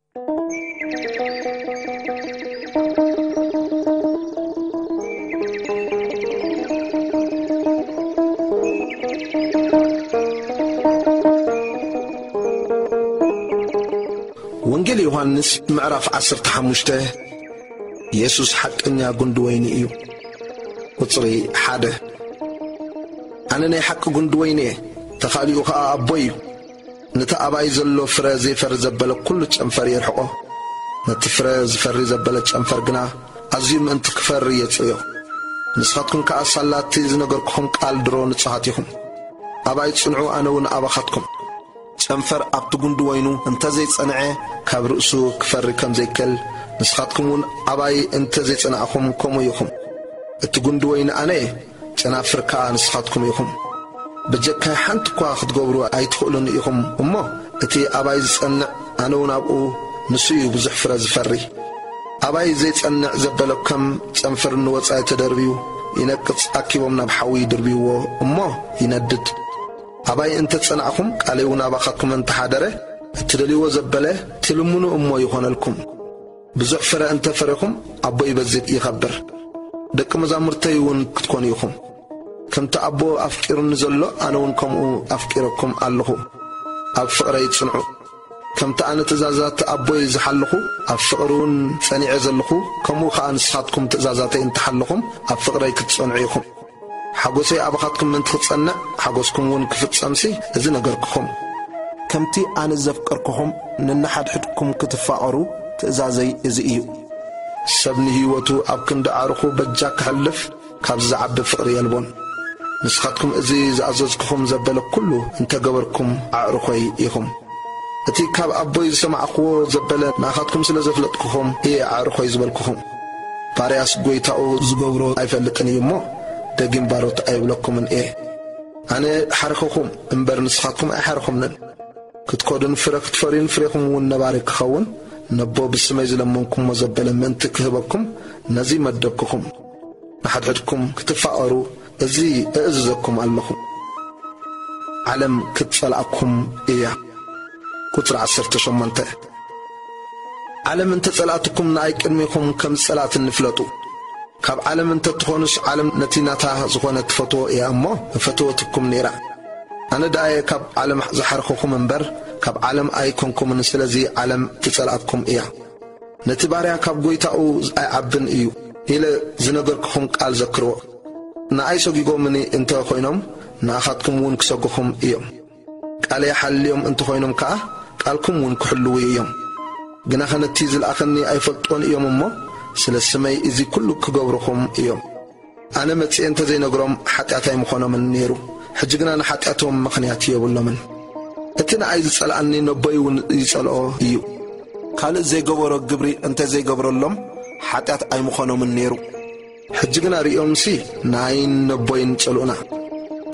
ወንጌል ዮሃንስ ምዕራፍ ዓሰርተ ሓሙሽተ። የሱስ ሓቀኛ ጉንዲ ወይኒ እዩ። ቁጽሪ ሓደ። ኣነ ናይ ሓቂ ጉንዲ ወይኒ እየ፣ ተኻሊኡ ኸኣ ኣቦይ እዩ። ነቲ ኣባይ ዘሎ ፍረ ዘይፈሪ ዘበለ ኩሉ ጨንፈር የርሕቖ። ነቲ ፍረ ዝፈሪ ዘበለ ጨንፈር ግና ኣዝዩ ምእንቲ ክፈሪ የጽርዮ። ንስኻትኩም ከኣ ሳላ እቲ ዝነገርኩኹም ቃል ድሮ ንጹሃት ኢኹም። ኣባይ ጽንዑ፣ ኣነ እውን ኣባኻትኩም። ጨንፈር ኣብቲ ጉንዲ ወይኑ እንተ ዘይጸንዐ፣ ካብ ርእሱ ክፈሪ ከም ዘይክእል፣ ንስኻትኩም እውን ኣባይ እንተ ዘይጸናዕኹም ከምኡ ኢኹም። እቲ ጉንዲ ወይኒ ኣነ እየ፣ ጨናፍር ከኣ ንስኻትኩም ኢኹም። ብጀካይ ሓንቲ እኳ ክትገብሩ ኣይትኽእሉን ኢኹም እሞ፣ እቲ ኣባይ ዝጸንዕ፣ ኣነ እውን ኣብኡ፣ ንሱ እዩ ብዙሕ ፍረ ዝፈሪ። ኣባይ ዘይጸንዕ ዘበለ ከም ጨንፈር ንወጻኢ ተደርብዩ ይነቅጽ፣ ኣኪቦም ናብ ሓዊ ይድርብይዎ እሞ ይነድድ። ኣባይ እንተ ጸናዕኹም፣ ቃለይ እውን ኣባኻትኩም እንተ ሓደረ፣ እትደልይዎ ዘበለ ትልምኑ እሞ ይኾነልኩም። ብዙሕ ፍረ እንተ ፈሬኹም፣ ኣቦይ በዚ ይኸብር፣ ደቂ መዛሙርተይ እውን ክትኮኑ ኢኹም። ከምቲ ኣቦ ኣፍቂሩኒ ዘሎ፣ ኣነ እውን ከምኡ ኣፍቂረኩም ኣለኹ። ኣብ ፍቕረይ ጽንዑ። ከምቲ ኣነ ትእዛዛት ኣቦይ ዝሓለኹ፣ ኣብ ፍቕሪ እውን ጸኒዐ ዘለኹ፣ ከምኡ ኸኣ ንስኻትኩም ትእዛዛተይ እንተሓለኹም፣ ኣብ ፍቕረይ ክትጸንዑ ኢኹም። ሓጎሰይ ኣባኻትኩም ምእንቲ ክጸንዕ፣ ሓጎስኩም እውን ክፍጸምሲ፣ እዚ ነገርኩኹም። ከምቲ ኣነ ዘፍቀርኩኹም፣ ንንሓድሕድኩም ክትፋቐሩ ትእዛዘይ እዚ እዩ። ሰብ ንህይወቱ ኣብ ክንዲ ኣዕሩኹ በጃ ክሕልፍ፣ ካብዚ ዝዓቢ ፍቕሪ የልቦን። ንስኻትኩም እዚ ዝኣዘዝኩኹም ዘበለ ኩሉ እንተ ገበርኩም፣ ኣዕሩኾይ ኢኹም። እቲ ካብ ኣቦይ ዝሰማዕክዎ ዘበለ ንኣኻትኩም ስለ ዘፍለጥኩኹም እየ ኣዕሩኾይ ዝበልኩኹም። ባርያስ ጐይታኡ ዝገብሮ ኣይፈልጥን እዩ እሞ፣ ደጊም ባሮት ኣይብለኩምን እየ። ኣነ ሓርኸኹም እምበር፣ ንስኻትኩም ኣይሓርኹምንን። ክትከዱን ፍረ ክትፈርዩን፣ ፍሬኹም እውን ነባሪ ክኸውን፣ ነቦ ብስመይ ዝለመንኩሞ ዘበለ ምእንቲ ክህበኩም፣ ነዚ መደብኩኹም። ንሓድሕድኩም ክትፋቐሩ፣ እዚ እእዝዘኩም ኣለኹ። ዓለም ክትጸልኣኩም እያ። ቁጽሪ ዓሰርተ ሸሞንተ። ዓለም እንተ ጸልኣትኩም፣ ንኣይ ቅድሚኹም ከም ዝጸልኣትኒ ፍለጡ። ካብ ዓለም እንተ ትኾኑስ፣ ዓለም ነቲ ናታ ዝኾነ ትፈትዎ እያ እሞ፣ ምፈተወትኩም ነይራ። ኣነ ደኣ እየ ካብ ዓለም ዝሓርኸኹም እምበር፣ ካብ ዓለም ኣይኮንኩምን፣ ስለዚ ዓለም ትጸልኣኩም እያ። ነቲ ባርያ ካብ ጐይታኡ ኣይዓብን እዩ ኢለ ዝነገርኩኹም ቃል ዘክርዎ። ንኣይ ሰጒጎምኒ እንተ ኾይኖም፣ ንኣኻትኩም እውን ክሰጉኹም እዮም። ቃለይ ሓልዮም እንተ ኾይኖም ከኣ፣ ቃልኩም እውን ክሕልዉ እዮም። ግናኸ ነቲ ዝለኣኸኒ ኣይፈልጥዎን እዮም እሞ፣ ስለ ስመይ እዚ ኩሉ ክገብሩኹም እዮም። ኣነ መጺኤ እንተ ዘይነግሮም፣ ሓጢኣት ኣይምኾኖምን ነይሩ። ሕጂ ግና ንሓጢኣቶም ምኽንያት የብሎምን። እቲ ንኣይ ዝጸልኣኒ፣ ነቦይ እውን ይጸልኦ እዩ። ካልእ ዘይገበሮ ግብሪ እንተ ዘይገብረሎም፣ ሓጢኣት ኣይምኾኖምን ነይሩ። ሕጂ ግና ርእዮምሲ፣ ንኣይን ነቦይን ጸልኡና።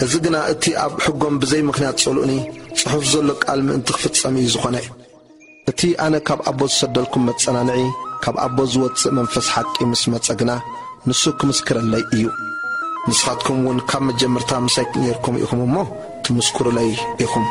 እዚ ግና እቲ ኣብ ሕጎም ብዘይ ምኽንያት ጸልኡኒ፣ ጽሑፍ ዘሎ ቃል ምእንቲ ክፍጸም እዩ ዝኾነ። እቲ ኣነ ካብ ኣቦ ዝሰደልኩም መጸናንዒ፣ ካብ ኣቦ ዝወጽእ መንፈስ ሓቂ ምስ መጸ ግና፣ ንሱ ክምስክረለይ እዩ። ንስኻትኩም እውን ካብ መጀመርታ ምሳይ ኔርኩም ኢኹም እሞ፣ ትምስክሩለይ ኢኹም።